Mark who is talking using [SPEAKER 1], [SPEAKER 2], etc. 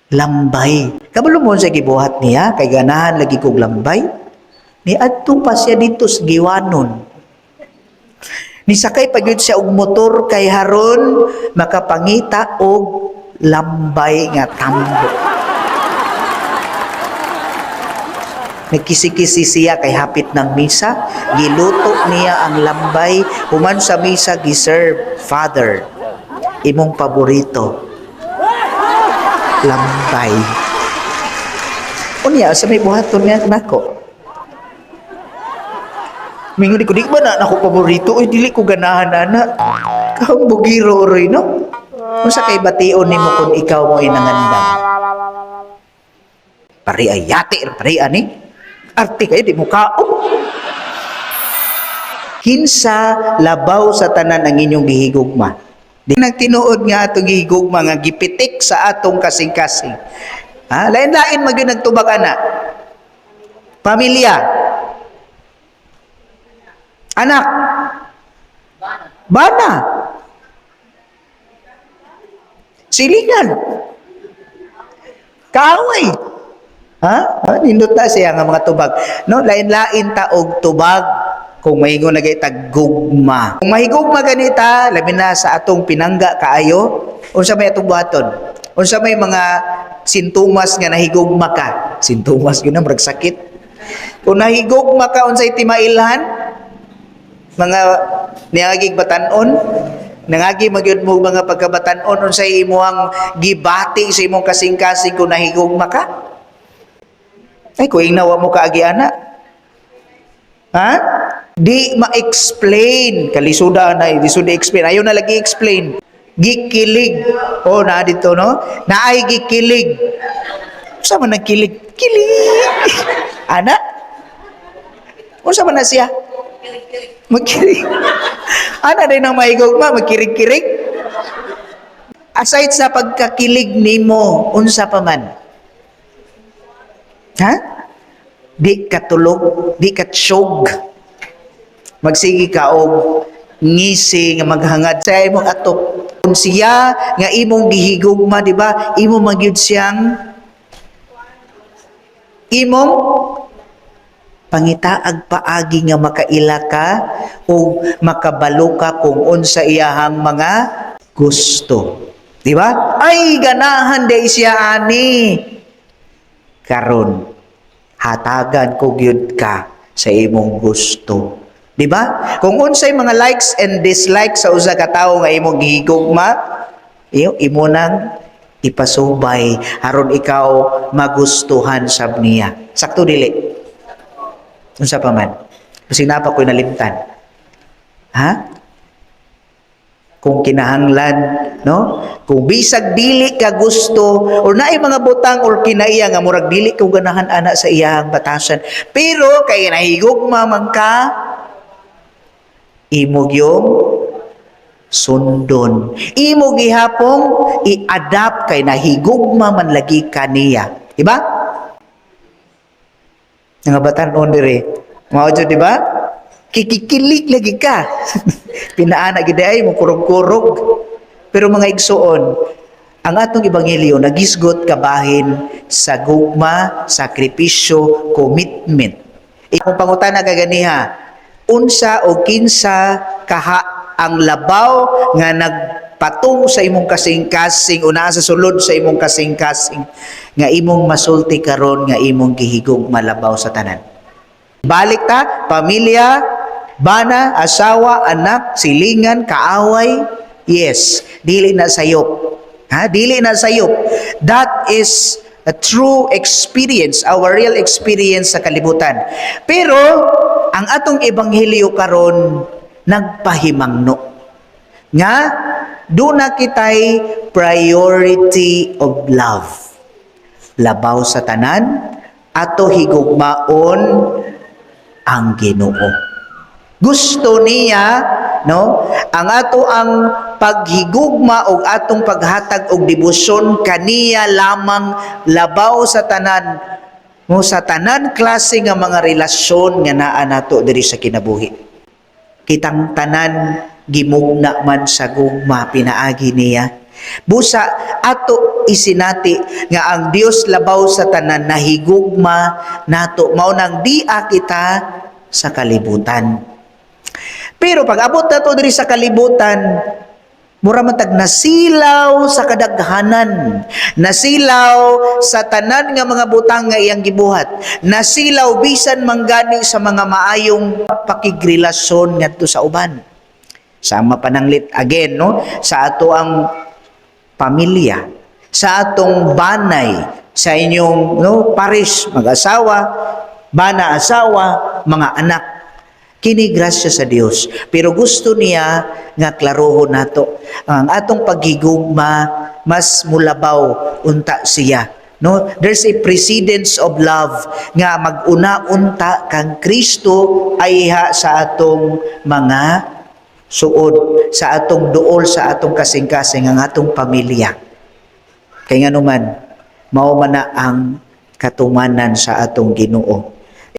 [SPEAKER 1] Lambay. Kabalo mo sa gibuhat niya, kay ganahan lagi kog lambay. Niadto pa siya dito sa Guiwanon. Nisakay pa gyud siya og motor kay haron makapangita og lambay nga tambo. Nagkisi-kisi siya kay hapit ng misa, giluto niya ang lambay, human sa misa giserve, "Father, imong paborito, lambay." Unya, sa may buhaton niya nako. Mingon ko, "Di ba na nako paborito? Uy, dili ko ganahan ana." Kahang bugiro roy, no? Unsa kay bation nimo kung ikaw mo nangandam? "Pare ay yati, pare ani. Arte kayo, di mo kaon." Kinsa labaw sa tanan ang inyong gihigugma? Di nagtinuod nga atong gihigugma nga gipitik sa atong kasing-kasing. Ha? Lain-lain magyud nagtubag ana. Pamilya. Anak. Bana. Silingan. Kaaway. Ha? Ha? Nindot na siya nga mga tubag. No, lain-lain ta og tubag kung mahingon na tag gugma. Kung mahigugma ganita, labi na sa atong pinangga kaayo, unsa may atong buhaton? Unsa may mga sintomas nga nahigugma ka? Sintomas gyud na, murag sakit. Kung nahigugma ka, unsay timailhan? Mga niagig batan-on, nangagi magyud mo mga pagkabatan-on, unsay imuhang gibati sa imong kasing-kasing kung nahigugma ka? Ay, kung ingnawa mo kaagi ana. Ha? Di ma-explain. Kalisuda na, di suda explain. Ayaw na lagi explain. Gikilig. Oh, na dito, no? Naay gikilig. Unsa man nagkilig? Kilig. Ana? Unsa man na siya? Magkilig. Ana din ang mahigugma, magkirig-kirig. Aside sa pagkakilig nimo, unsa pa man? Ha? Di ka tulog, di ka tsyog. Magsige ka og ngisi nga maghangad sa imong atop. Kung siya nga imong gihigugma, di ba? Imo magyud siyang imong pangitaag paagi nga makaila ka o makabalo ka kung unsa iyahang mga gusto. Di ba? Ay, ganahan di siya ani. Karon, hatagan ko gyud ka sa imong gusto. Di ba? Kung unsay mga likes and dislikes sa usa ka tawo nga imong gihigugma, iyo imo nang ipasubay aron ikaw magustuhan sab niya. Sakto dili? Unsa pa man? Kasi napa ko'y nalimtan. Ha? Kung kinahanglan, no? Kung bisag dili ka gusto or naay mga butang or kinaiya nga murag dili ko ganahan ana sa iyang batasan. Pero kay nahigugma man ka, imo gyung sundon. Imo gihapong i-adapt kay nahigugma man lagi kaniya. Diba? Nga batan-on dire. Mao jud, di ba? Kikikilig lagi ka. Pinaana gid ay mo kurog-kurog. Pero mga igsuon, ang atong ebanghelyo nagisgot kabahin sa gugma, sakripisyo, commitment. Kung pangutana kaganiha, unsa o kinsa kaha ang labaw nga nagpatong sa imong kasing-kasing o naa sa sulod sa imong kasing-kasing nga imong masulti karon nga imong gihigugma labaw sa tanan? Balik ta, pamilya, bana, asawa, anak, silingan, kaaway, yes, dili na sayop. Ha? Dili na sayop. That is a true experience, our real experience sa kalibutan. Pero ang atong ebanghelyo karon nagpahimangno nga duna kitay priority of love. Labaw sa tanan, ato higugmaon ang Ginoo. Gusto niya, no, ang ato ang paghigugma og atong paghatag og debosyon kaniya lamang labaw sa tanan mo, sa tanan klase nga mga relasyon nga naa nato diri sa kinabuhi. Kitang tanan gimugna man sa gugma pinaagi niya. Busa ato isinati nga ang Dios labaw sa tanan nahigugma nato, mao nang dia kita sa kalibutan. Pero pag abot nato diri sa kalibutan, mura man tag nasilaw sa kadaghanan, nasilaw sa tanan nga mga butang nga iyang gibuhat, nasilaw bisan manggani sa mga maayong pakigrelasyon ngadto sa uban. Sama pananglit again, no, sa ato ang pamilya, sa atong banay, sa inyong, no, pares mag-asawa, bana asawa, mga anak. Kini grasya sa Dios. Pero gusto niya nga klarohon nato ang atong paghigugma, mas mulabaw unta siya. No, there's a precedence of love nga mag-una unta kang Kristo ayha sa atong mga suod, sa atong duol, sa atong kasing-kasing, ang atong pamilya. Kay nga naman, mao man na ang katumanan sa atong Ginoo.